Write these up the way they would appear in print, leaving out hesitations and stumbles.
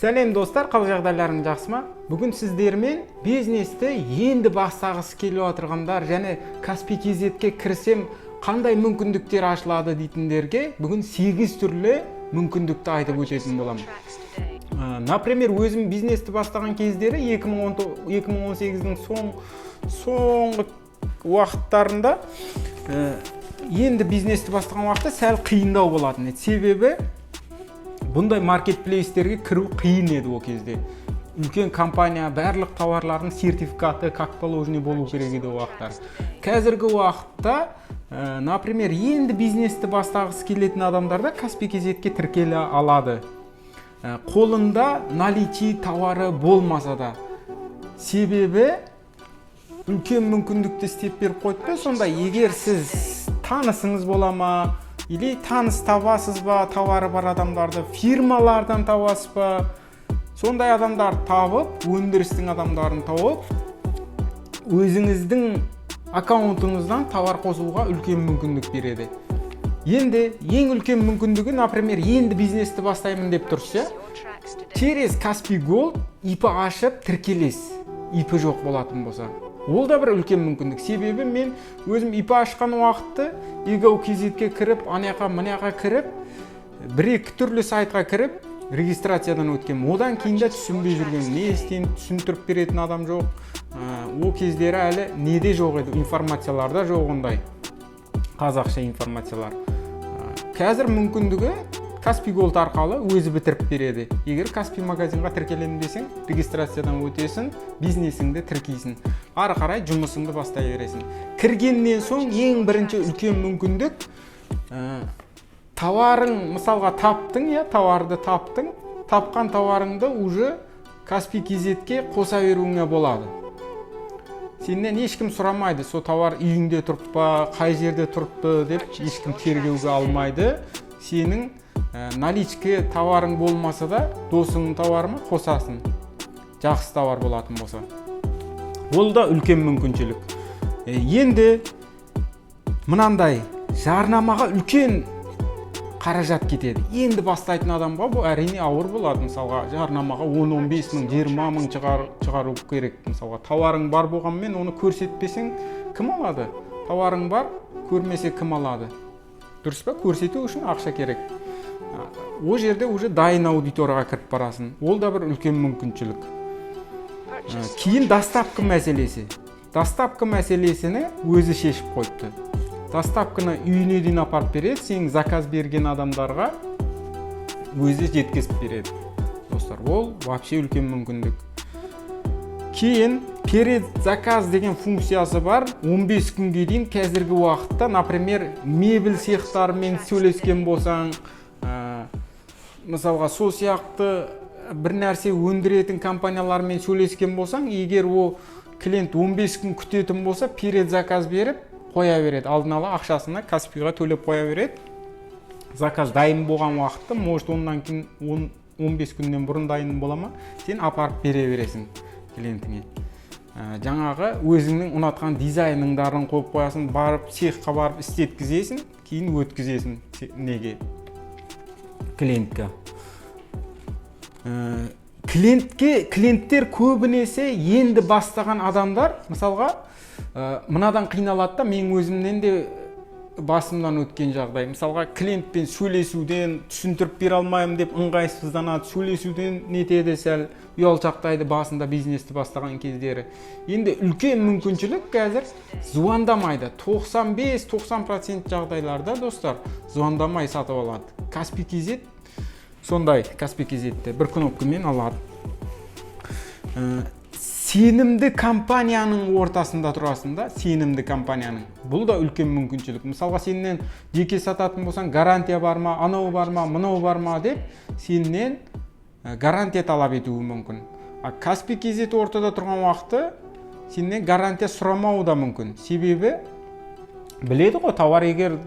Сәлем, достар! Қал жағдайларың жақсы ма? Бүгін сіздермен бизнесті енді бастағысы келіп отырғандар және Каспи Kz-ке кірсем, қандай мүмкіндіктер ашылады дейтіндерге бүгін 8 түрлі мүмкіндікті айтып өтетін боламын. Например, өзім бизнесті бастаған кездері 2019, 2018-дің соңғы уақыттарында, енді бизнесті бастаған уақытта сәл қиындау болатын еді, себебі бұндай маркетплейстерге кіру қиын еді. Ол кезде үлкен компания, барлық тауарлардың сертификаты как положено болу керек еді ол уақыттары. Қазіргі уақытта, например, енді бизнесті бастағысы келетін адамдар да Каспи Kz-ке тіркеле алады, қолында наличие тауары болмаса да, себебі үлкен мүмкіндікті істеп беріп қойды да. Сонда егер сіз танысыңыз бола ма или таныс табасыз ба, тауары бар адамдарды фирмалардан табасыз ба, сондай адамдарды табып, өндірістің адамдарын тауып, өзіңіздің аккаунтыңыздан товар қосуға үлкен мүмкіндік береді. Енді ең үлкен мүмкіндігі, например, енді бизнесті бастаймын деп тұрсыз, иә, через Каспи Голд ИП ашып тіркелесіз, ИП жоқ болатын болса. Ол да бір үлкен мүмкіндік, себебі мен өзім ИП ашқан уақытты egov kz-ке кіріп, ана жаққа, мына жаққа кіріп, бір екі түрлі сайтқа кіріп, регистрациядан өткенмін. Одан кейін де түсінбей жүргенмін, не істеймін, түсіндіріп беретін адам жоқ. Ол кездері әлі неде жоқ еді, информацияларда жоқ ондай қазақша информациялар. Қазір мүмкіндігі Каспи Голд арқылы өзі бітіріп береді. Егер Каспи магазинға тіркелемін десең, регистрациядан өтесің, бизнесіңді тіркейсің, ары қарай жұмысыңды бастай бересің. Кіргеннен соң ең бірінші үлкен мүмкіндік, тауарың, мысалға, таптың, иә, тауарды таптың, тапқан тауарыңды уже Каспи Kz-ке қоса беруіңе болады. Сенен ешкім сұрамайды, сол тауар үйіңде тұрып па, қай жерде тұрыпты деп ешкім тергеуге алмайды. Сенің наличке тауарың болмаса да, досыңның тауары ма, қосасың, жақсы тауар болатын болса. Ол да үлкен мүмкіншілік. Енді мынандай жарнамаға үлкен қаражат кетеді. Енді бастайтын адамға бұл, әрине, ауыр болады. Мысалға, жарнамаға 10-15 мың, 20 мың шығару керек. Мысалға, тауарың бар болғанмен, оны көрсетпесең, кім алады? Тауарың бар, көрмесе, кім алады, дұрыс па? Көрсету үшін ақша керек. Ол жерде уже дайын аудиторияға кіріп барасың, ол да бір үлкен мүмкіншілік. Кейін доставка мәселесі. Доставка мәселесini өзі шешіп қойыпты. Доставканы үйіне дейін апарып береді, сенің заказ берген адамдарға өзі жеткізіп береді, достар. Ол вообще үлкен мүмкіндік. Кейін передзаказ деген функциясы бар 15 күнге дейін. Қазіргі уақытта, например, мебель цехтарымен сөйлескен болсаң, мысалға, сол сияқты бір нәрсе өндіретін компаниялармен сөйлескен болсаң, егер ол клиент 15 күн күтетін болса, передзаказ беріп қоя береді, алдын ала ақшасына Каспиға төлеп қоя береді. Заказ дайын болған уақытта, может, ондан кейін 10 15 күннен бұрын дайын бола ма, сен апарып бере бересің клиентіңе. Жаңағы өзіңнің ұнатқан дизайныңдарын қойып қоясың, барып цехқа барып істеткізесің, кейін өткізесің неге, клиентке. Клиентке клиенттер көбінесе енді бастаған адамдар, мысалға, мынадан қиналады да. Мен өзімнен де басымнан өткен жағдай, мысалға, клиентпен сөйлесуден, түсіндіріп бере алмаймын деп ыңғайсызданады, сөйлесуден нетеді, сәл ұялшақтайды басында, бизнесті бастаған кездері. Енді үлкен мүмкіншілік, қазір звондамайды. 95-90% жағдайларда, достар, звондамай сатып алады. Каспи Kz сондай, Каспи Kz-те бір кнопкамен алады. Сенімді компанияның ортасында тұрасың да, сенімді компанияның. Бұл да үлкен мүмкіншілік. Мысалға, сенен жеке сататын болсаң, гарантия бар ма, анау бар ма, мынау бар ма деп сенен гарантия талап етуі мүмкін. А Каспи Kz ортада тұрған уақыты сенен гарантия сұрамауы да мүмкін, себебі біледі ғой, тауар егер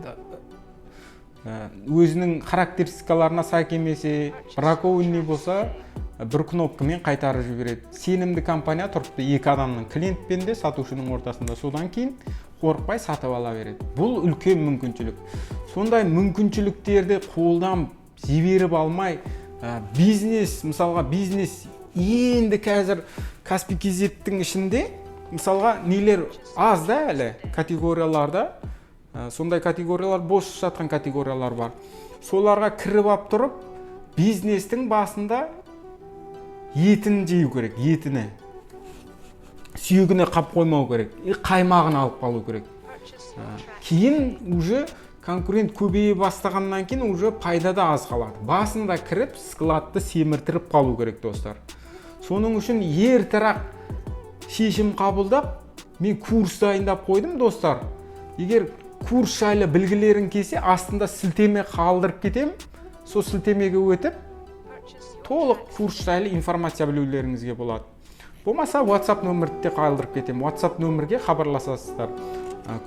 өзінің характеристикаларына сай келмесе, бракованный болса, бір кнопкамен қайтарып жібереді. Сенімді компания тұрыпты екі адамның, клиент пен де сатушының ортасында. Содан кейін қорықпай сатып ала береді. Бұл үлкен мүмкіншілік. Сондай мүмкіншіліктерді қолдан жіберіп алмай, Бизнес, мысалға, бизнес енді қазір Каспи Kz-тің ішінде, мысалға, нелер аз да әлі категорияларда. Сондай категориялар, бос жатқан категориялар бар. Соларға кіріп алып тұрып, бизнестің басында етін жеу керек, етіні, сүйегіне қап қоймау керек и қаймағын алып қалу керек. Кейін уже конкурент көбейе бастағаннан кейін уже пайда да аз қалады. Басында кіріп, складты семіртіріп қалу керек, достар. Соның үшін ертерек шешім қабылдап, мен курс дайындап қойдым, достар. Егер курс жайлы білгілерің келсе, астында сілтеме қалдырып кетемін. Сол сілтемеге өтіп, толық курс жайлы информация білулеріңізге болады. Болмаса, WhatsApp нөмірді де қалдырып кетемін. WhatsApp нөмірге хабарласасыздар,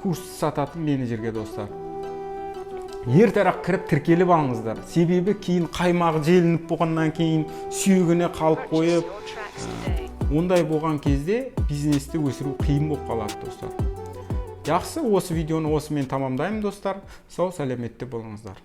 курс сататын менеджерге. Достар, ертерек кіріп, тіркеліп алыңыздар, себебі кейін қаймағы желініп болғаннан кейін сүйегіне қалып қойып, ондай болған кезде бизнесті өсіру қиын болып қалады, достар. Жақсы, осы видеоны осымен тамамдаймын, достар. Сау сәлеметте болыңыздар.